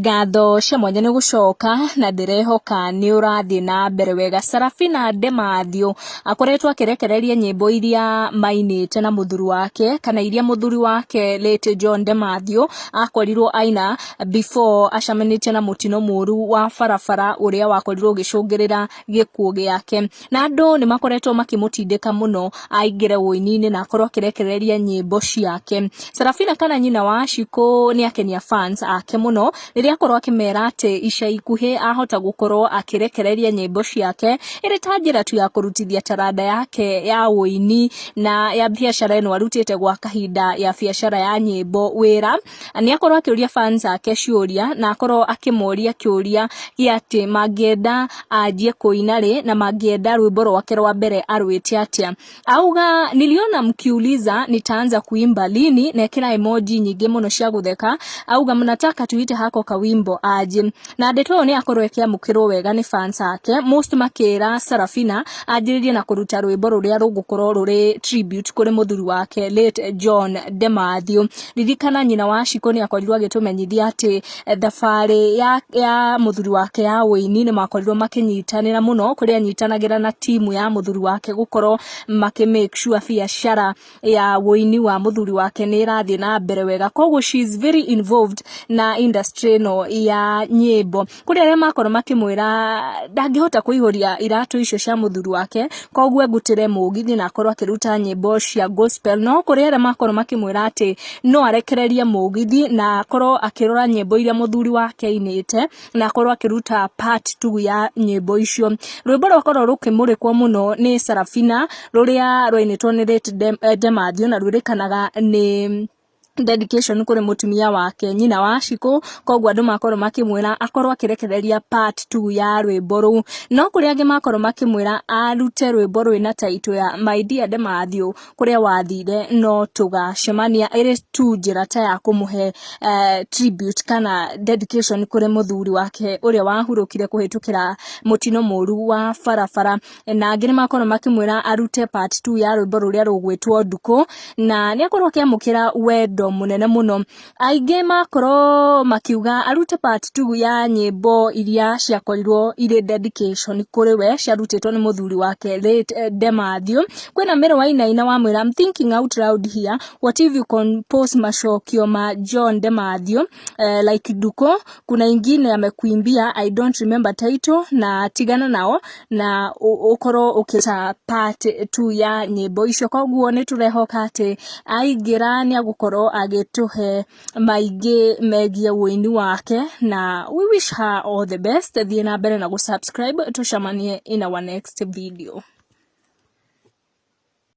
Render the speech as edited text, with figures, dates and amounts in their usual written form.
Ngatho cia mwanya nĩ gũcoka na ndĩrehoka nĩ ũrathiĩ na mbere wega. Sarafina Demathew akoretwo akĩrekereria nyĩmbo iria mainĩte na mũthuri wake kana iria mũthuri wake late John Demathew akorirwo aina before acemanĩtie na mũtino mũru wa barabara ũrĩa wakorirwo ũgĩcũngĩrĩra gĩkuũ gĩake. Na andũ nĩ makoretwo makĩmũtindĩka mũno aingĩre ũini-inĩ na akorwo akĩrekereria nyĩmbo ciake. Sarafina kana nyina wa Shiko nĩ akenia fans ake mũno rĩrĩa akorwo akĩmera atĩ ica ikuhĩ ahota gũkorwo akĩrekereria nyĩmbo ciake ĩrĩ ta njĩra tu ya kũrutithia taranda yake ya ũini na ya biacara ĩno arutĩte gwa kahinda ya biacara ya nyĩmbo wĩra. Nĩ akorwo akĩũria fans ake ciũria na akorwo akĩmoria kĩũria gĩa atĩ mangĩenda anjie kũina rĩ na mangĩenda rwĩmbo rwake rwa mbere arwĩte atĩa. Auga niliona mkiuliza nitaanza kuimba lini na ekĩra emoji nyingĩ mũno cia gũtheka. Auga mnataka tuite hako kawimbo aje. Na ndeto ĩyo nĩ yakorwo ĩkĩamũkĩrwo wega nĩ fans ake, most makĩra Sarafina anjĩrĩrie na kũruta rwĩmbo rũrĩa rũgũkorwo rũrĩ tribute kũrĩ mũthuri wake late John Demathew. Ririkana nyina wa Shiko nĩ akorirwo agĩtũmenyithia atĩ thabarĩ ya mũthuri wake ya ũini nĩ makorirwo makĩnyitanĩra mũno, kũrĩa anyitanagĩra na timu ya mũthuri wake gũkorwo makĩ make sure biacara ya ũini wa mũthuri wake nĩ ĩrathiĩ na mbere wega. Koguo she is very involved na industry ĩno ya nyĩmbo. Kũrĩ arĩa makorwo makĩmwĩra ndangĩhota kũihũria iratũ icio cia mũthuri wake, koguo egutĩre mũgithi na akorwo akĩruta nyĩmbo cia gospel. No kũrĩ arĩa makorwo makĩmwĩra atĩ no arekererie mũgithi na akorwo akĩrora nyĩmbo iria mũthuri wake ainĩte na akorwo akĩruta part 2 ya nyĩmbo icio. Rwĩmbo rwakorwo rũkĩmũrĩkwo mũno nĩ Sarafina rũrĩa rwainĩtwo nĩ late Demathew na rwĩrĩkanaga nĩ dedication kũrĩ mũtumia wake nyina wa Shiko, koguo andũ makorwo makĩmwĩra akorwo akĩrekereria part 2 ya rwĩmbo rũu. No kũrĩ angĩ makorwo makĩmwĩra arute rwĩmbo rwĩna title ya My Dear Demathew, kũrĩa wathire no tũgacemania, ĩrĩ tu njĩra ta ya kũmũhe tribute kana dedication kũrĩ mũthuri wake ũrĩa wahurũkire kũhĩtũkĩra mũtino mũru wa barabara. Na angĩ nĩ makorwo makĩmwĩra arute part 2 ya rwĩmbo rũrĩa rũgwĩtwo Ndukũ, na nĩ akorwo akĩamũkĩra wendo mũnene mũno. Aingĩ makorwo makiuga arute part 2 ya nyĩmbo iria ciakorirwo irĩ dedication kũrĩ we ciarutĩtwo nĩ mũthuri wake late Demathew. Kwĩna Mary Wainaina wamwĩra, "I'm thinking out loud here, what if you compose macokio ma John Demathew like Ndukũ? Kuna ingine amekuimbia, I don't remember title, na tigana nao na ũkorwo ũkĩruta part 2 ya nyĩmbo icio." Koguo nĩ tũrehoka atĩ aingĩra nĩ agũkorwo agĩtũhe maingĩ megiĩ ũini wake, na we wish her all the best. Thiĩ na mbere na gũsubscribe, tũcemanie in our next video.